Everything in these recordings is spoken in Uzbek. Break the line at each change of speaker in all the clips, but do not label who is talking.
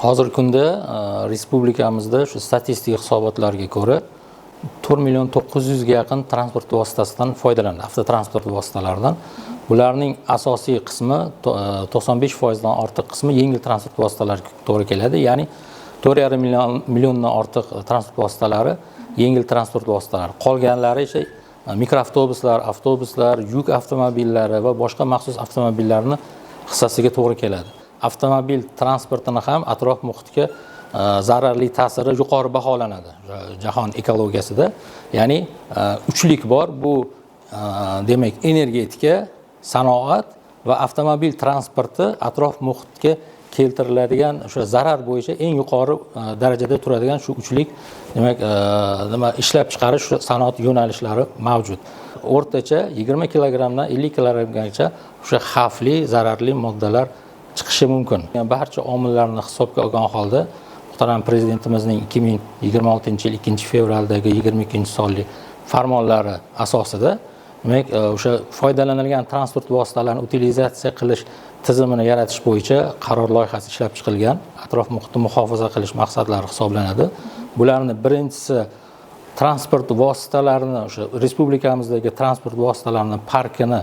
Hozirgi kunda respublikamizda shu statistik hisobotlarga ko'ra 4 million 900 ga yaqin transport vositasidan foydalanadi, avtotransport vositalaridan. Bularning asosiy qismi, 95% dan ortiq qismi yengil transport vositalariga to'g'ri keladi. Ya'ni 4,5 milliondan ortiq transport vositalari yengil transport vositalari. Qolganlari esa mikroavtobuslar, avtobuslar, yuk avtomobillari va boshqa maxsus avtomobillarni hissasiga to'g'ri keladi. Avtomobil transportini ham atrof muhitga zararli ta'siri yuqori baholanadi jahon ekologiyasida. Ya'ni uchlik bor, bu demak energetika, sanoat va avtomobil transporti atrof muhitga keltiriladigan o'sha zarar bo'yicha eng yuqori darajada turadigan shu uchlik, demak, nima ishlab chiqarish sanoat yo'nalishlari mavjud. O'rtacha 20 kilogrammdan 50 kilogrammgacha o'sha xavfli, zararli moddalar chiqishi mumkin. Barcha omillarni hisobga olgan holda muhtaram Prezidentimizning 2026-yil 2-fevraldagi 22-sonli farmonlari asosida, demak, o'sha foydalanilgan transport vositalarini utilizatsiya qilish tizimini yaratish bo'yicha qaror loyihasi ishlab chiqilgan. Atrof muhitni muhofaza qilish maqsadlari hisoblanadi. Bularni birinchisi transport vositalarini, o'sha respublikamizdagi transport vositalarini parkini,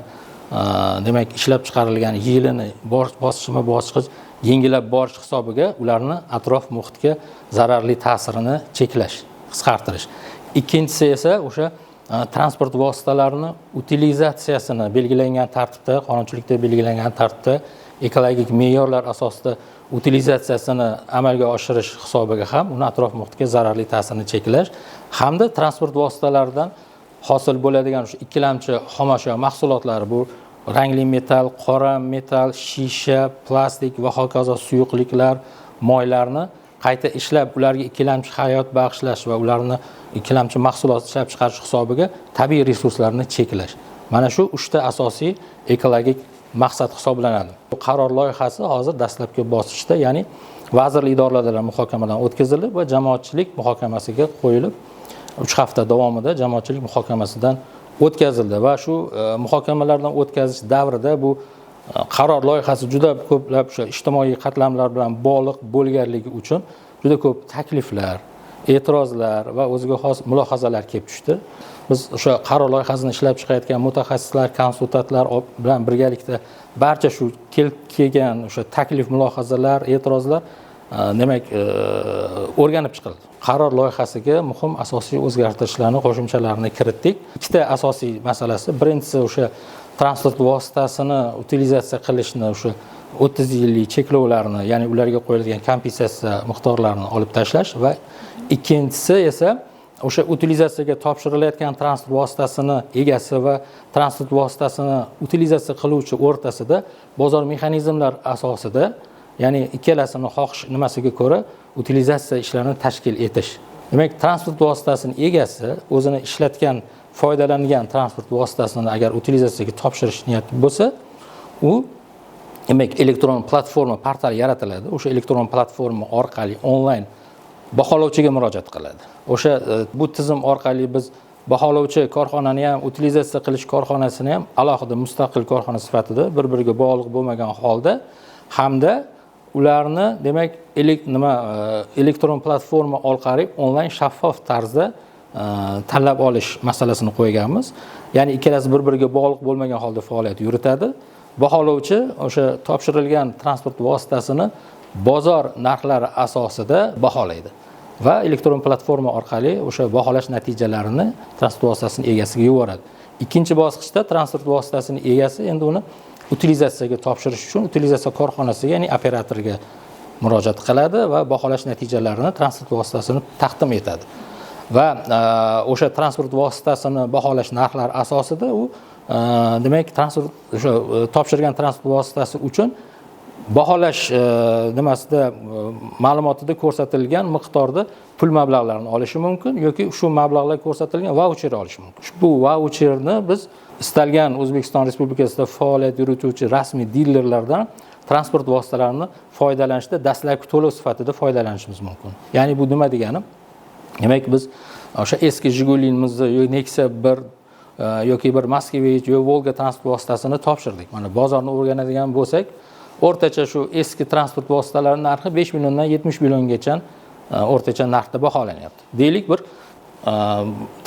demak, ishlab chiqarilgan yilini bosqichma bosqich yengillab borish hisobiga ularni atrof muhitga zararli ta'sirini cheklash, qisqartirish. Ikkinchisi esa o'sha transport vositalarini utilizatsiyasini belgilangan tartibda, qonunchilikda belgilangan tartibda, ekologik me'yorlar asosida utilizatsiyasini amalga oshirish hisobiga ham uni atrof muhitga zararli ta'sirini cheklash hamda transport vositalaridan hosil bo'ladigan o'sha ikkilamchi xomashyo mahsulotlari, bu rangli metall, qora metall, shisha, plastik va hokazo suyuqliklar, moylarni qayta ishlab, ularga ikkilamchi hayot bag'ishlash va ularni ikkilamchi mahsulot ishlab chiqarish hisobiga tabiiy resurslarni cheklash. Mana shu uchta asosiy ekologik maqsad hisoblanadi. Bu qaror loyihasi hozir dastlabki bosqichda, ya'ni vazirlik idoralar muhokamadan o'tkazilib va jamoatchilik muhokamasiga qo'yilib, 3 hafta davomida jamoatchilik muhokamasidan o'tkazildi va shu muhokamalardan o'tkazish davrida bu qaror loyihasi juda ko'plab o'sha ijtimoiy qatlamlar bilan bog'liq bo'lganligi uchun juda ko'p takliflar, e'tirozlar va o'ziga xos mulohazalar kelib tushdi. Biz o'sha qaror loyihasini ishlab chiqayotgan mutaxassislar, konsultantlar bilan birgalikda barcha shu kelgan o'sha taklif, mulohazalar, e'tirozlar, demak, o'rganib chiqildi. Qaror loyihasiga muhim asosiy o'zgartirishlarni, qo'shimchalarni kiritdik. Ikkita asosiy masalasi. Birinchisi o'sha transport vositasini utilizatsiya qilishni o'sha 30 yillik cheklovlarni, ya'ni ularga qo'yilgan kompensatsiya miqdorlarini olib tashlash va ikkinchisi esa o'sha utilizatsiyaga topshirilayotgan transport vositasini egasi va transport vositasini utilizatsiya qiluvchi o'rtasida bozor mexanizmlar asosida, ya'ni ikkalasini xohish nimasiga ko'ra utilizatsiya ishlarini tashkil etish. Demak, transport vositasini egasi o'zini ishlatgan, foydalangan transport vositasini agar utilizatsiyaga topshirish niyati bo'lsa, u, demak, elektron platforma, portal yaratiladi. O'sha elektron platforma orqali onlayn baholovchiga murojaat qiladi. O'sha bu tizim orqali biz baholovchi korxonani ham, utilizatsiya qilish korxonasini ham alohida mustaqil korxona sifatida bir-biriga bog'liq bo'lmagan holda hamda ularni, demak, nima elektron platforma orqali onlayn shaffof tarzda tanlab olish masalasini qo'yganmiz. Ya'ni ikkalasi bir-biriga bog'liq bo'lmagan holda faoliyat yuritadi. Baholovchi o'sha topshirilgan transport vositasini bozor narxlari asosida baholaydi va elektron platforma orqali o'sha baholash natijalarini transport vositasini egasiga yuboradi. Ikkinchi bosqichda transport vositasini egasi endi uni utilizatsiyaga topshirish uchun utilizatsiya korxonasiga, ya'ni operatorga murojaat qiladi va baholash natijalarini transport vositasini taqdim etadi va o'sha transport vositasini baholash narxlari asosida u, demak, transport o'sha topshirgan transport vositasi uchun baholash nimasida, ma'lumotida ko'rsatilgan miqdorda pul mablag'larini olishi mumkin yoki shu mablag'lar ko'rsatilgan vaucher olishi mumkin. Ushbu vaucherni biz istalgan O'zbekiston Respublikasida faoliyat yurituvchi rasmiy dilerlardan transport vositalarini foydalanishda dastlabki to'lov sifatida foydalanishimiz mumkin. Ya'ni bu nima degani? Demak, biz o'sha eski Jigulimizni yoki Nexia 1 yoki bir Moskvich yo Volga transport vositasini topshirdik. Mana bozorni o'rganadigan bo'lsak, O'rtacha shu eski transport vositalari narxi 5 milliondan 70 milliongacha o'rtacha narxda baholanyapti. Deylik, bir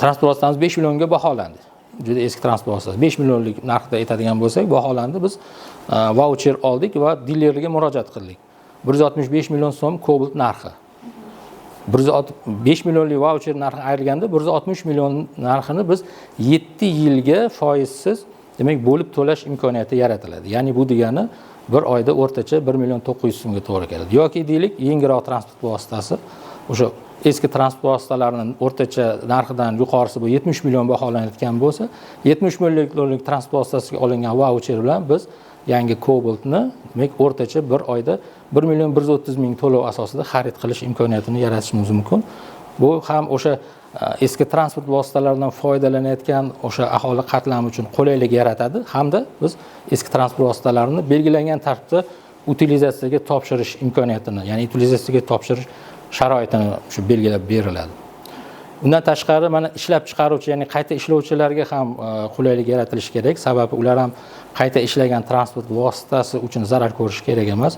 transport vositamiz 5 millionga baholandi. Juda eski transport vositasi 5 millionlik narxda aytadigan bo'lsak, baholandi. Biz vaucher oldik va dilerga murojaat qildik. 165 million so'm Cobalt narxi. 105 millionlik vaucher narxi ayrilganda 160 million narxini biz 7 yilga foizsiz, demak, bo'lib to'lash imkoniyati yaratiladi. Ya'ni bu degani bir oyda o'rtacha 1 million 900 so'mga to'g'ri keladi. Yoki deylik, yengilroq transport vositasi, o'sha eski transport vositalarining o'rtacha narxidan yuqorisi bu 70 million baholanayotgan bo'lsa, 70 millionlik transport vositasiga olingan vaucher bilan biz yangi Cobaltni, demak, o'rtacha bir oyda 1 million 130 ming to'lov asosida xarid qilish imkoniyatini yaratishimiz mumkin. Bu ham o'sha eski transport vositalaridan foydalanayotgan o'sha aholi qatlami uchun qulaylik yaratadi, hamda biz eski transport vositalarini belgilangan tartibda utilizatsiyaga topshirish imkoniyatini, ya'ni utilizatsiyaga topshirish sharoitini shu belgilab beriladi. Undan tashqari mana ishlab chiqaruvchi, ya'ni qayta ishlovchilarga ham qulaylik yaratilishi kerak. Sababi ular ham qayta ishlagan transport vositasi uchun zarar ko'rishi kerak emas.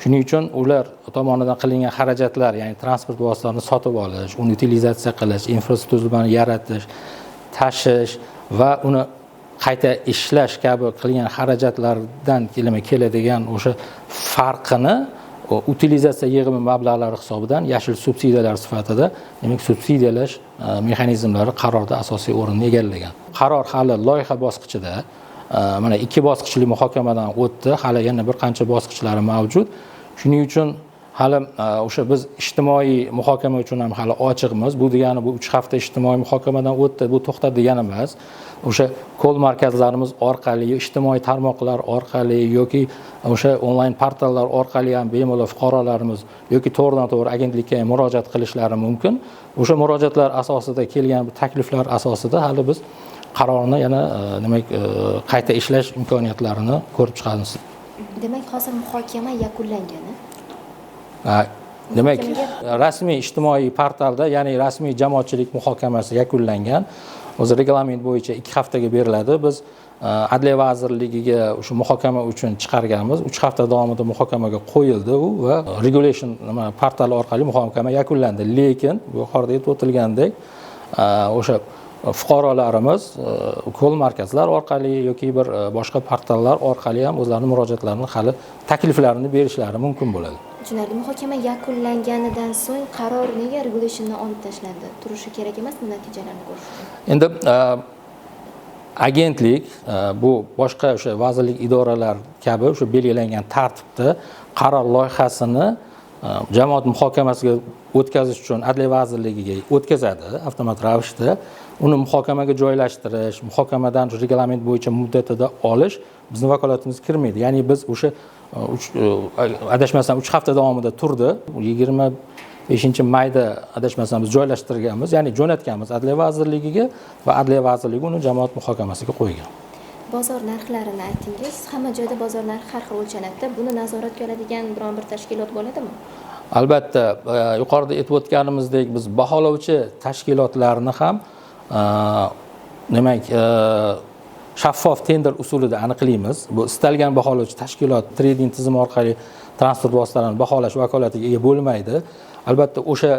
Shuning uchun ular tomonidan qilingan xarajatlar, ya'ni transport vositalarini sotib olish, uni utilizatsiya qilish, infrastrukturani yaratish, tashish va uni qayta ishlash kabi qilgan xarajatlardan keladigan o'sha farqini utilizatsiya yig'imi mablag'lari hisobidan yashil subsidiyalar sifatida, demak, subsidiyalash mexanizmlari qarorda asosiy o'rinni egallagan. Qaror hali loyiha bosqichida, mana 2 bosqichli muhokamadan o'tdi, hali yana bir qancha bosqichlari mavjud. Shuning uchun hali o'sha biz ijtimoiy muhokama uchun ham hali ochiqmiz. Bu degani bu 3 hafta ijtimoiy muhokamadan o'tdi, bu to'xtadi degani emas. O'sha kol markazlarimiz orqali, ijtimoiy tarmoqlar orqali yoki o'sha onlayn portallar orqali ham bemalol fuqarolarimiz yoki to'g'ridan-to'g'ri agentlikka ham murojaat qilishlari mumkin. O'sha murojaatlar asosida kelgan takliflar asosida hali biz qarorni yana demak qayta ishlash imkoniyatlarini ko'rib chiqamiz.
Demak, hozir muhokama yakunlangan.
Demak, rasmiy ijtimoiy portalda, ya'ni rasmiy jamoatchilik muhokamasi yakunlangan. O'zi reglament bo'yicha 2 haftaga beriladi. Biz Adliya vazirligiga o'sha muhokama uchun chiqarganmiz. 3 hafta davomida muhokamaga qo'yildi u va regulation nima portali orqali muhokama yakunlandi. Lekin yuqorida aytib o'tilgandek, o'sha fuqarolarimiz kol markazlar orqali yoki bir boshqa portallar orqali ham o'zlarining murojaatlarini, hali takliflarini berishlari mumkin bo'ladi.
Tushunarli. Muhokama yakunlanganidan so'ng qaror nega regulationdan olib tashlandi? Turishi kerak emasmi natijalarni ko'rish uchun?
Endi agentlik bu boshqa o'sha vazirlik idoralar kabi o'sha belgilangan tartibda qaror loyihasini jamoat muhokamasiga o'tkazish uchun Adliya vazirligiga o'tkazadi avtomat ravishda. Uni muhokamaga joylashtirish, muhokamadan reglament bo'yicha muddatida olish bizning vakolatimizga kirmaydi. Ya'ni biz o'sha adashmasam 3 hafta davomida turdi. 25 mayda adashmasam biz joylashtirganmiz, ya'ni jo'natganmiz Adliya vazirligiga va Adliya vazirligi uni jamoat muhokamasiga qo'ygan.
Bozor narxlarini aytdingiz. Hamma joyda bozor narxi har xil o'lchanadi. Buni nazoratga oladigan biron bir tashkilot bo'ladimi?
Albatta, yuqorida aytib o'tganimizdek, biz baholovchi tashkilotlarni ham demak shaffof tender usulida aniqlaymiz. Bu istalgan baholovchi tashkilot trading tizimi orqali transport vositalarini baholash vakolatiga ega bo'lmaydi. Albatta, o'sha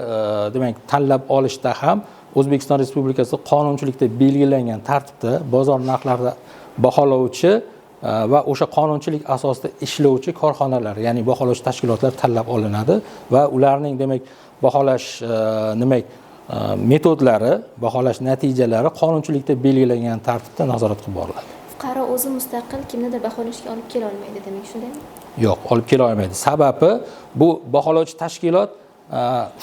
demak tanlab olishda ham O'zbekiston Respublikasi qonunchilikda belgilangan tartibda bozor narxlarini baholovchi va o'sha qonunchilik asosida ishlovchi korxonalar, ya'ni baholovchi tashkilotlar tanlab olinadi va ularning demak baholash demak metodlari, baholash natijalari qonunchilikda belgilangan tartibda nazorat qilib boriladi.
Fuqaro o'zi mustaqil kimnidir baholashga olib kela olmaydi, demak, shundaymi?
Yo'q, olib kela olmaydi. Sababi bu baholovchi tashkilot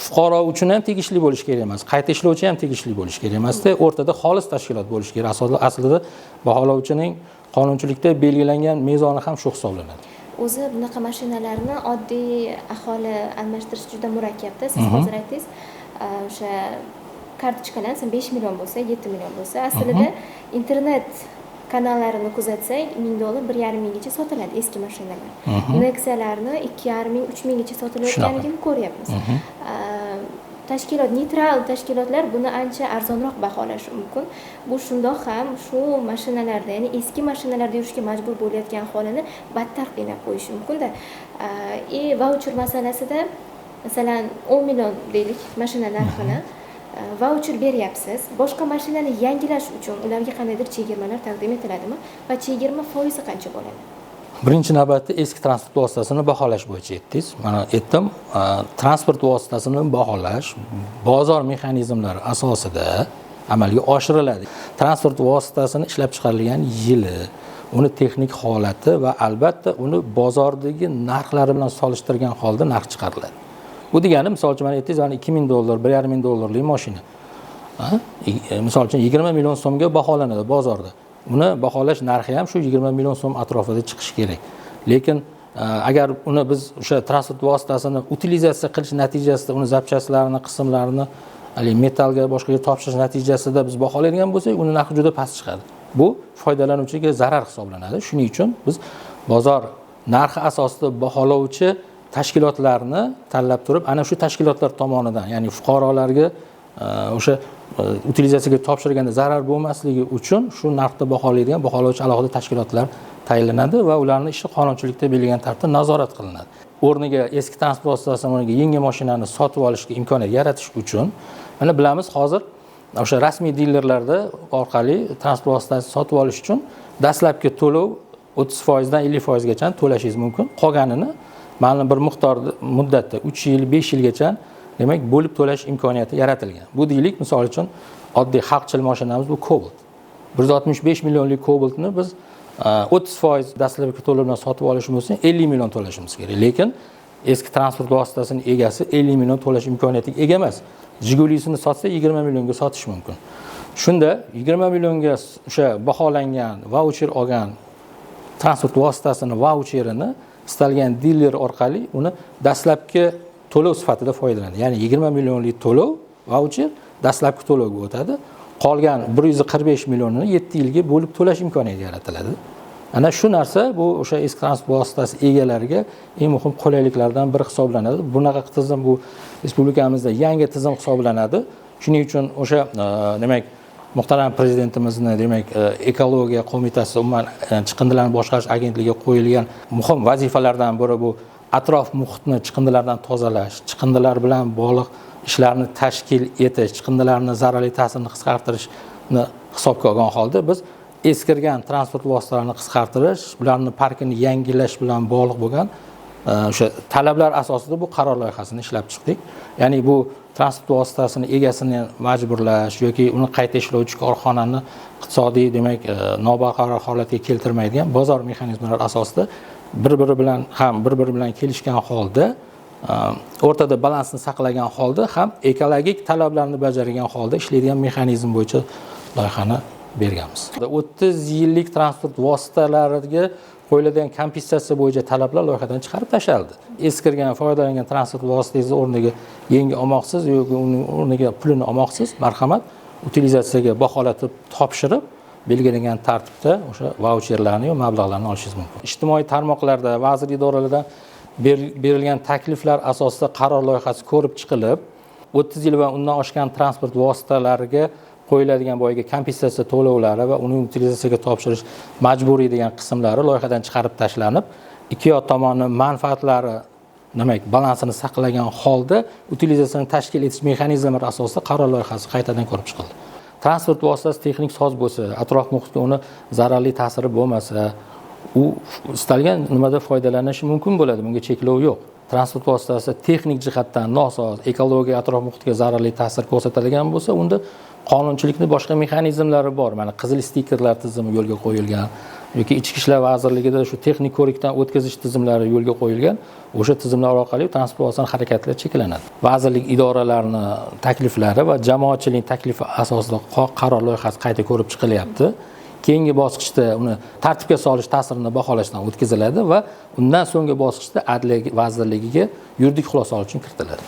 fuqaro uchun ham tegishli bo'lishi kerak emas, qayta ishlovchi ham tegishli bo'lishi kerak emasda, o'rtada xolis tashkilot bo'lishi kerak. Aslida baholovchining qonunchilikda belgilangan mezoni ham shu hisoblanadi.
O'zi bunaqa mashinalarni oddiy aholi almashtirish juda murakkabda. Siz hozir aytdingiz, o'sha kartochkalar 5 million bo'lsa, 7 million bo'lsa, aslida internet kanallarini kuzatsak, $1000, 1,5 minggacha sotiladi eski mashinalar. Nexia'larni 2,5 ming, 3 minggacha sotilayotganligini ko'ryapmiz. Tashkilot, neytral tashkilotlar buni ancha arzonroq baholashi mumkin. Bu shundoq ham shu mashinalarda, ya'ni eski mashinalarda yurishga majbur bo'layotgan aholini battar qiynab qo'yishi mumkin-da. И vaucher masalasida, masalan, 10 million deylik mashina narxini, vaucher beryapsiz, boshqa mashinani yangilash uchun ularga qandaydir chegirmalar taqdim etiladimi va chegirma foizi qancha bo'ladi?
Birinchi navbatda eski transport vositasini baholash bo'yicha aytdingiz. Mana aytdim, transport vositasini baholash bozor mexanizmlari asosida amalga oshiriladi. Transport vositasini ishlab chiqarilgan yili, uni texnik holati va albatta uni bozordagi narxlari bilan solishtirgan holda narx chiqariladi. Bu degani, misol uchun, mana aytdingiz, mana $2000, $1,5 ming mashina. Misol uchun 20 million so'mga baholanadi bozorda. Uni baholash narxi ham shu 20 million so'm atrofida chiqishi kerak. Lekin agar uni biz o'sha transport vositasini utilizatsiya qilish natijasida uni zapchastlarini, qismlarini haligi metallga, boshqaga topshirish natijasida biz baholaydigan bo'lsak, uni narxi juda past chiqadi. Bu foydalanuvchiga zarar hisoblanadi. Shuning uchun biz bozor narxi asosida baholovchi tashkilotlarni tanlab turib, ana shu tashkilotlar tomonidan, ya'ni fuqarolarga o'sha utilizatsiyaga topshirganda zarar bo'lmasligi uchun shu narxda baholaydigan baholovchi alohida tashkilotlar tayinlanadi va ularning ishi qonunchilikda belgilangan tartibda nazorat qilinadi. O'rniga eski transport vositasini o'rniga yangi mashinani sotib olishga imkoniyat yaratish uchun mana bilamiz, hozir o'sha rasmiy dilerlarda orqali transport vositasini sotib olish uchun dastlabki to'lov 30% dan 50% gacha to'lashingiz mumkin. Qolganini ma'lum bir miqdor muddatda 3 yil, 5 yilgacha demak bo'lib to'lash imkoniyati yaratilgan. Bu deylik, misol uchun oddiy xalqchil mashinamiz bu Cobalt. 165 millionlik Cobaltni biz 30% dastlabki to'lov bilan sotib olishimiz uchun 50 million to'lashimiz kerak. Lekin eski transport vositasining egasi 50 million to'lash imkoniyatiga ega emas. Jigulisini sotsa 20 millionga sotish mumkin. Shunda 20 millionga o'sha baholangan, vaucher olgan transport vositasini vaucherini istalgan diler orqali uni dastlabki to'lov sifatida foydalanadi. Ya'ni 20 millionlik to'lov vaucher dastlabki to'lovga o'tadi. Qolgan 145 millionini 7 yilga bo'lib to'lash imkoniyati yaratiladi. Ana shu narsa bu o'sha eski transport vositasi egalariga eng muhim qulayliklardan biri hisoblanadi. Bunaqa tizim bu respublikamizda yangi tizim hisoblanadi. Shuning uchun o'sha demak muhtaram prezidentimizni demak ekologiya qo'mitasi, umuman chiqindilarni boshqarish agentligiga qo'yilgan muhim vazifalardan biri bu atrof muhitni chiqindilardan tozalash, chiqindilar bilan bog'liq ishlarni tashkil etish, chiqindilarni zararli ta'sirini qisqartirishni hisobga olgan holda biz eskirgan transport vositalarini qisqartirish, ularni parkini yangilash bilan bog'liq bo'lgan o'sha talablar asosida bu qaror loyihasini ishlab chiqdik. Ya'ni bu transport vositasini egasini majburlash yoki uni qayta ishlovchi korxonani iqtisodiy demak nobarqaror holatga keltirmaydigan bozor mexanizmlari asosida bir-biri bilan ham bir-biri bilan kelishgan holda, o'rtada balansni saqlagan holda ham ekologik talablarni bajargan holda ishlaydigan mexanizm bo'yicha loyihani berganmiz. 30 yillik transport vositalariga qo'yiladigan kompensatsiya bo'yicha talablar loyihadan chiqarib tashlandi. Eskirgan, foydalangan transport vositangizni o'rniga yangi olmoqsiz yoki uning o'rniga pulini olmoqsiz, marhamat, utilizatsiyaga baholatib topshirib, belgilangan tartibda o'sha vaucherlarni yo mablag'larni olishingiz mumkin. Ijtimoiy tarmoqlarda, vazirlik idoralardan berilgan takliflar asosida qaror loyihasi ko'rib chiqilib, 30 yil va undan oshgan transport vositalariga qo'yiladigan boyagi kompensatsiya to'lovlari va uni utilizatsiyaga topshirish majburiy degan qismlari loyihadan chiqarib tashlanib, ikki yoq tomonning manfaatlari demak balansini saqlagan holda utilizatsiyani tashkil etish mexanizmlari asosida qaror loyihasi qaytadan ko'rib chiqildi. Transport vositasi texnik soz bo'lsa, atrof muhitga uni zararli ta'siri bo'lmasa, u istalgan nimada foydalanishi mumkin bo'ladi, bunga cheklov yo'q. Transport vositasi texnik jihatdan nosoz, ekologiya, atrof muhitga zararli ta'sir ko'rsatadigan bo'lsa, unda qonunchilikning boshqa mexanizmlari bor. Mana qizil stikerlar tizimi yo'lga qo'yilgan yoki Ichki ishlar vazirligida shu texnik ko'rikdan o'tkazish tizimlari yo'lga qo'yilgan. O'sha tizimlar orqali transport vositalari harakatlari cheklanadi. Vazirlik idoralarining takliflari va jamoatchilikning taklifi asosida qaror loyihasi qayta ko'rib chiqilyapti. Keyingi bosqichda uni tartibga solish ta'sirini baholashdan o'tkaziladi va undan so'nggi bosqichda Adliya vazirligiga yuridik xulosa olish uchun kiritiladi.